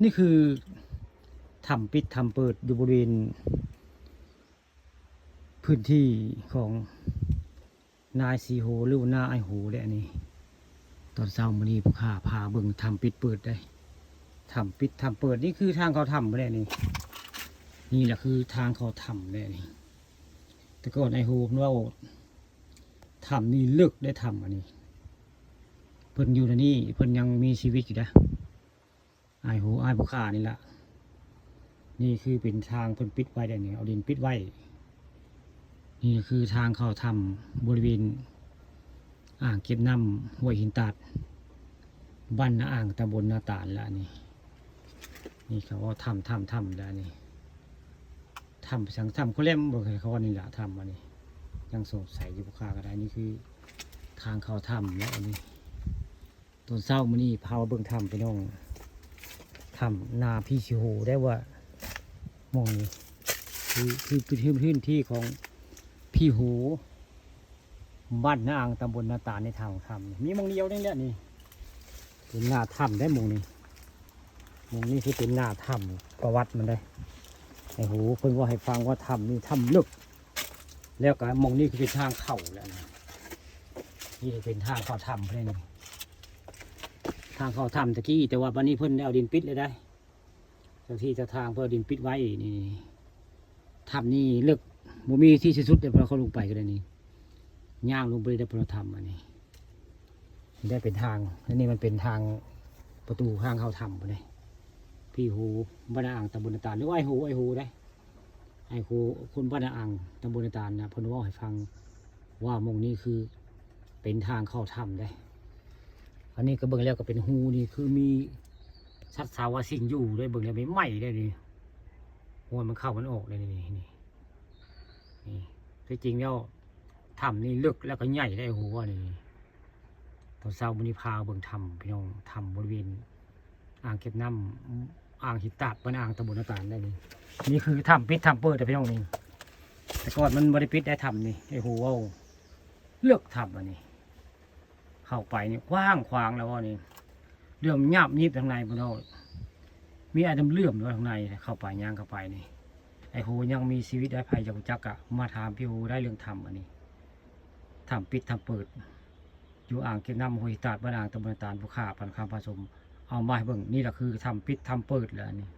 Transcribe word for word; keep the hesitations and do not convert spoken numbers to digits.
นี่คือถ้ำปิดถ้ำเปิดอยู่บริเวณพื้นที่ของนายสีโห หรือว่านาไอโหแหละนี่ ตอนเช้ามื้อนี้ผู้ข้าพาเบิ่งถ้ำปิดเปิดได้ ถ้ำปิดถ้ำเปิด นี่คือทางเข้าถ้ำแหละนี่ นี่แหละคือทางเข้าถ้ำแหละนี่ แต่ก่อนไอโหเพิ่นเว้าถ้ำนี่ลึกได้ถ้ำอันนี้ เพิ่นอยู่ในนี่ เพิ่นยังมีชีวิตอยู่นะ ไอโห อ้ายผู้ข้านี่ละ นี่คือเป็นทางเพิ่นปิดไว้ได้นี่ เอาดินปิดไว้ นี่คือทางเข้าถ้ำบริเวณอ่างเก็บน้ำห้วยหินตาด บ้านนาอ่าง ตำบลนาตาลละนี่ นี่เขาว่าถ้ำ ถ้ำ ถ้ำละนี่ ถ้ำสัง ถ้ำเขาเล่มบ่ เขาว่านี่ละถ้ำอันนี้ ยังสงสัยอยู่ผู้ข้าก็ได้ นี่คือทางเข้าถ้ำแล้วอันนี้ ตอนเช้ามื้อนี้พามาเบิ่งถ้ำพี่น้อง ถ้ำนาพี่สีโหได้ว่าหม่องนี้ คือ คือ คือพื้นที่ของพี่โห บ้านนาอ่าง ตำบลนาตาล ในถ้ำ ถ้ำ มีหม่องเดียวนี่แหละนี่ เป็นหน้าถ้ำได้หม่องนี้ หม่องนี้คือเป็นหน้าถ้ำ ประวัติมันได้ ไอโหเพิ่นว่าให้ฟังว่าถ้ำนี่ถ้ำลึก แล้วก็หม่องนี้คือเป็นทางเข้าแล้วนะ นี่คือเป็นทางเข้าถ้ำเพิ่นนี่ ทางเข้าถ้ำตะกี้ แต่ว่าบัดนี้เพิ่นได้เอาดินปิดเลยได้ เจ้าที่เจ้าทางเพิ่นเอาดินปิดไว้นี่ ถ้ำนี่ลึก บ่มีที่สิ้นสุดเลย พอเขาลงไปก็ได้นี่ ย่างลงไปได้พอถ้ำอันนี้ ได้เป็นทาง อันนี้มันเป็นทางประตูทางเข้าถ้ำพุ้นเด้ พี่โห บ้านนาอ่าง ตำบลนาตาล หรือว่าไอโห ไอโหได้ ไอโห คนบ้านนาอ่าง ตำบลนาตาลนะ เพิ่นเว้าให้ฟังว่าหม่องนี้คือเป็นทางเข้าถ้ำเด้ อันนี้ก็เบิ่งแล้วก็เป็นฮูนี่ คือมีสัตว์สาวาสิ่งอยู่ได้ เบิ่งแล้วไม่ไหม้ได้นี่ หัวมันเข้ามันออกได้นี่ นี่ นี่ ที่จริงแล้วถ้ำนี่ลึกแล้วก็ใหญ่ได้ หัวนี่ ตอนเช้ามื้อนี้พาเบิ่งถ้ำพี่น้อง ถ้ำบริเวณอ่างเก็บน้ำ อ่างหินตาด บ้านอ่าง ตำบลนาตาลได้นี่ นี่คือถ้ำปิดถ้ำเปิดนะพี่น้องนี่ แต่ก่อนมันบ่ได้ปิดได้ถ้ำนี่ ไอโหเว้า เลือกถ้ำอันนี้ เข้าไปนี่กว้างขวางแล้วอันนี้ เหลื่อมหยาบยิบทางในพุ้นเนาะ มีอะไรเหลื่อมอยู่ทางใน เข้าไป ย่างเข้าไปนี่ ไอโหยังมีชีวิตได้ ไผอยากรู้จักก็มาถามพี่โหได้เรื่องถ้ำอันนี้ ถ้ำปิดถ้ำเปิด อยู่อ่างเก็บน้ำห้วยตาด บ้านอ่าง ตำบลตาล ผู้ข้าปันคำผสม เอามาให้เบิ่ง นี่แหละคือถ้ำปิดถ้ำเปิดแหละอันนี้